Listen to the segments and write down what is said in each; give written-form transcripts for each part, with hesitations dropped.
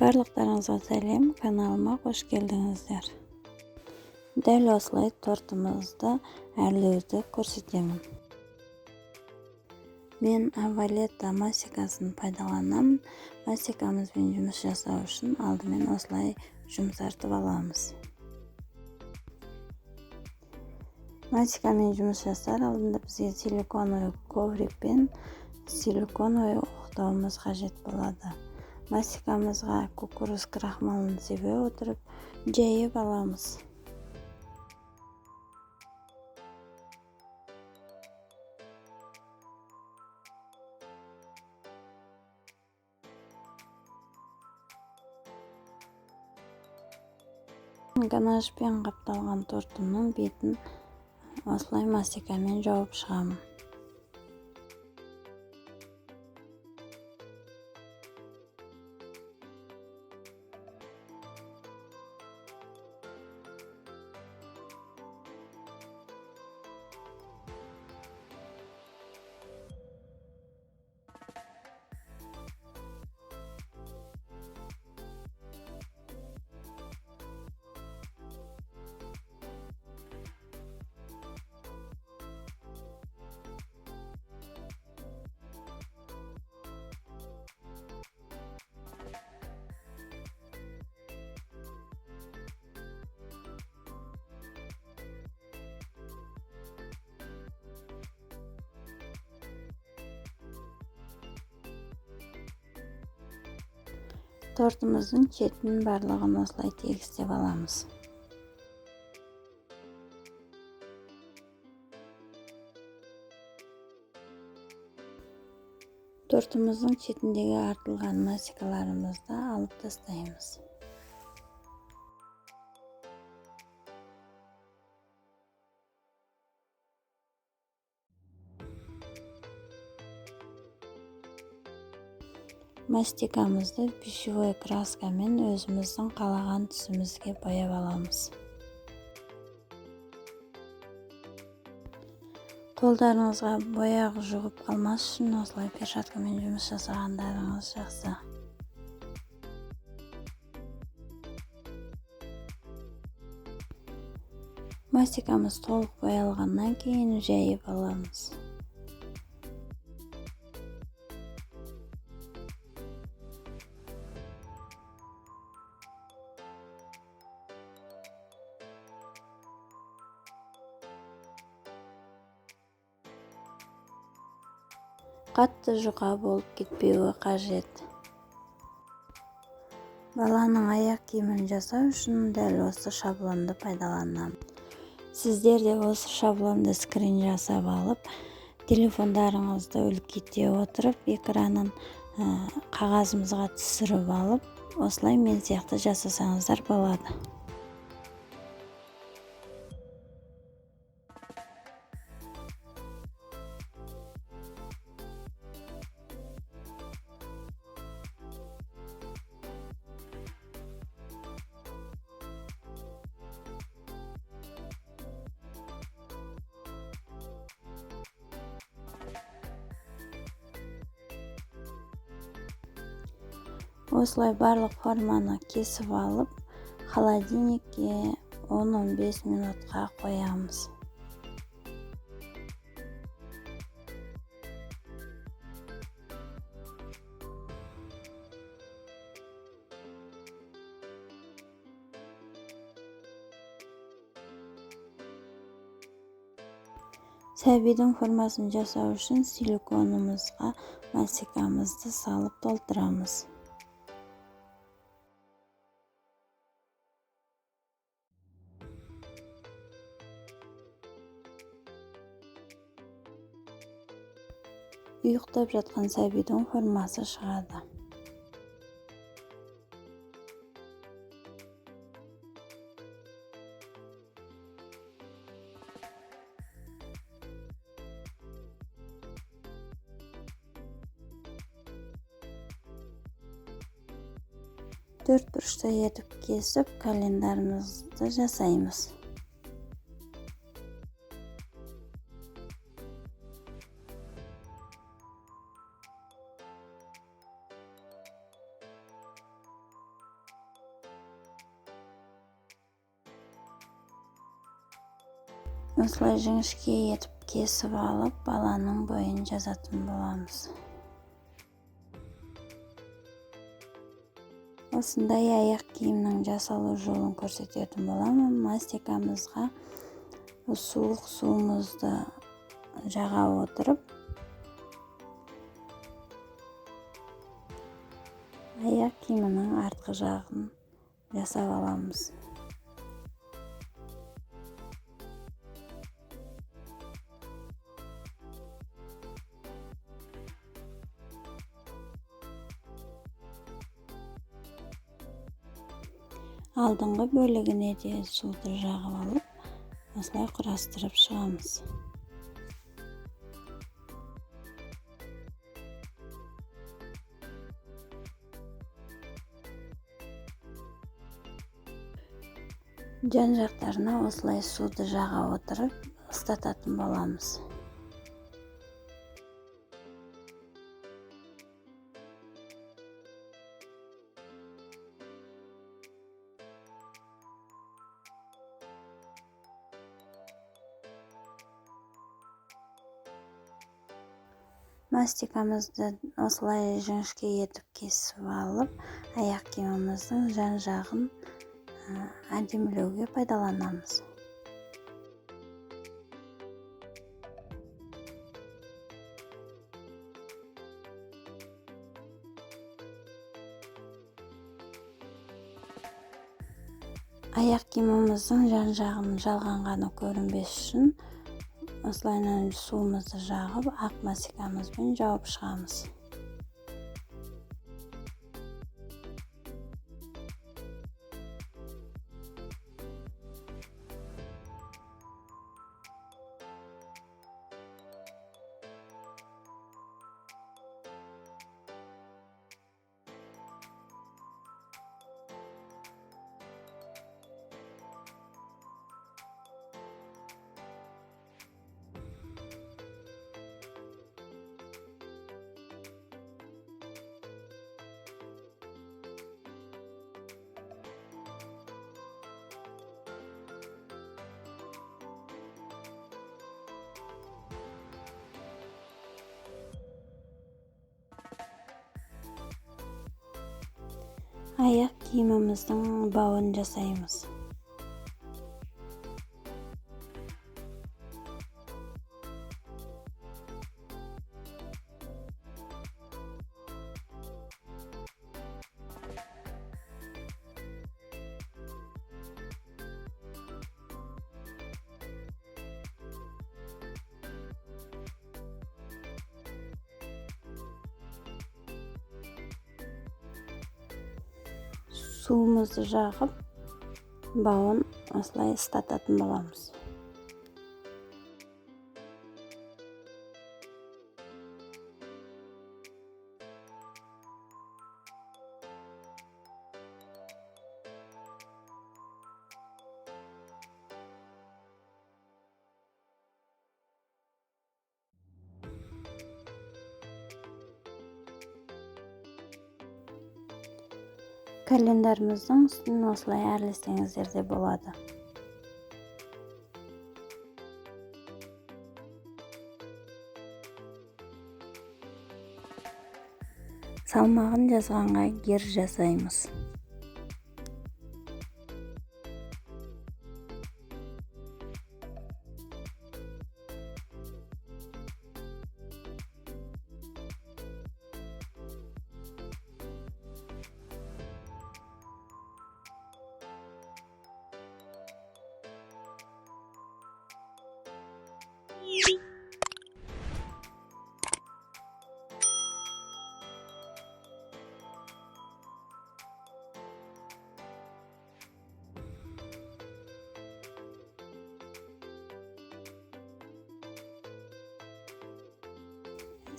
Барлықтарыңызға сәлем, каналыма қош келдіңіздер. Дәл осылай тортымызды әрлеуді көрсетемін. Мен Авалета мастикасын пайдаланамын. Мастикамызбен жұмыс жасау үшін алдымен осылай жұмсартып аламыз. Мастикамен жұмыс жасар алдында бізге силиконовый коврик пен силиконовый оқтауымыз қажет болады. Мастикамызға кукуруз крахмалын себе отырып жайып аламыз. Ганашпен қапталған тортымның бетін осылай мастикамен жауып шығамын. Тортымыздың шетін барлығын осылай тегістеп аламыз. Тортымыздың шетіндегі артылған мастикаларымызды алып тастаймыз. Мастикамызды пищевой краскамен өзіміздің қалаған түсімізге бояп аламыз. Қолдарыңызға бояқ жұғып қалмас үшін осылай перчаткамен жұмыс жасағандарыңыз жақсы. Мастикамыз толық боялғаннан кейін жайып аламыз. Қатты жұқа болып кетпеуі қажет. Баланың аяқ киімін жасау үшін дәл осы шаблонды пайдаланамын. Сіздер де осы шаблонды скрин жасап алып, телефондарыңызды үлкейте отырып, экранын қағазымызға түсіріп алып, осылай мен сияқты жасасаңыздар болады. Осылай барлық форманы кесіп алып, холодильникке 10-15 минутқа қоямыз. Сәбидің формасын жасау үшін силиконымызға мастикамызды салып толтырамыз. Ұйықтап жатқан сәбидің формасы шығады. Төрт бұрышты етіп кесіп, календарымызды жасаймыз. Осылай жіңішке етіп кесіп алып, баланың бойын жазатын боламыз. Осындай аяқ киімнің жасалу жолын көрсететін боламын. Мастикамызға суық суымызды жаға отырып, аяқ киімінің артқы жағын жасап аламыз. Алдыңғы бөлігіне де суды жағып алып, осылай құрастырып шығамыз. Жан жақтарына осылай суды жаға отырып, ыстататын боламыз. Мастикамызды осылай жіңішке етіп кесіп алып, аяқ киіміміздің жан жағын әдемілеуге пайдаланамыз. Аяқ киіміміздің жан жағын жалғанғаны көрінбес үшін осылайынан суымызды жағып, ақ мастикамызбен жауып шығамыз. Аяқ киіміміздің бауын жасаймыз. Суымызды жағып, бауын осылай ыстататын боламыз. Календарымыздың үстін осылай әрлесеңіздер де болады. Салмағын жазғанға гер жасаймыз.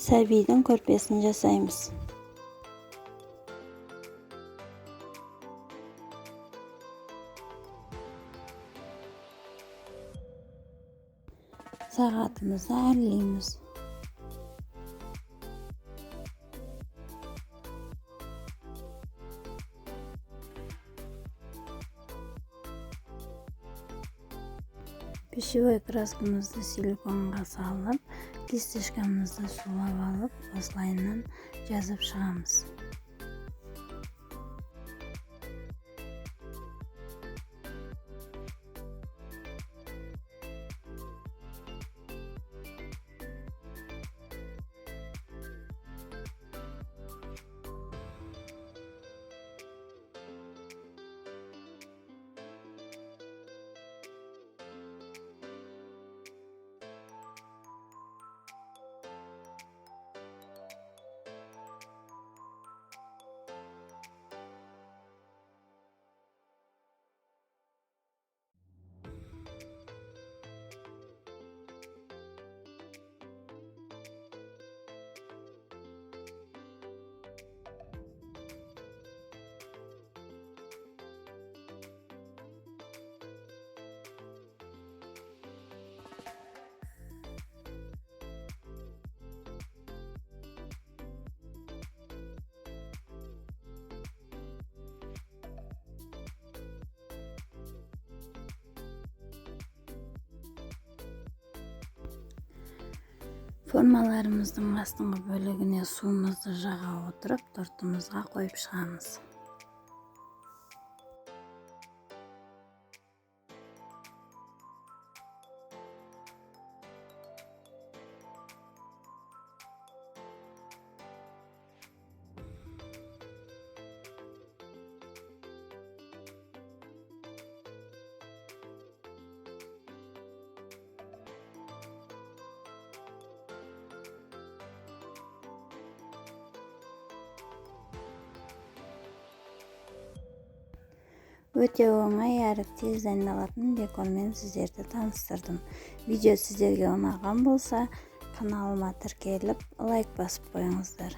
Сәбидің көрпесін жасаймыз. Сағатымызды әрлейміз. Пищевой краскамызды силиконға салып, кисточкамызды сулап алып, осылайынан жазып шығамыз. Формаларымыздың астыңғы бөлігіне суымызды жаға отырып, тортымызға қойып шығамыз. Өте оңай әрі тез дайындалатын декормен сіздерді таныстырдым. Видео сіздерге ұнаған болса, каналыма тіркеліп, лайк басып қойыңыздар.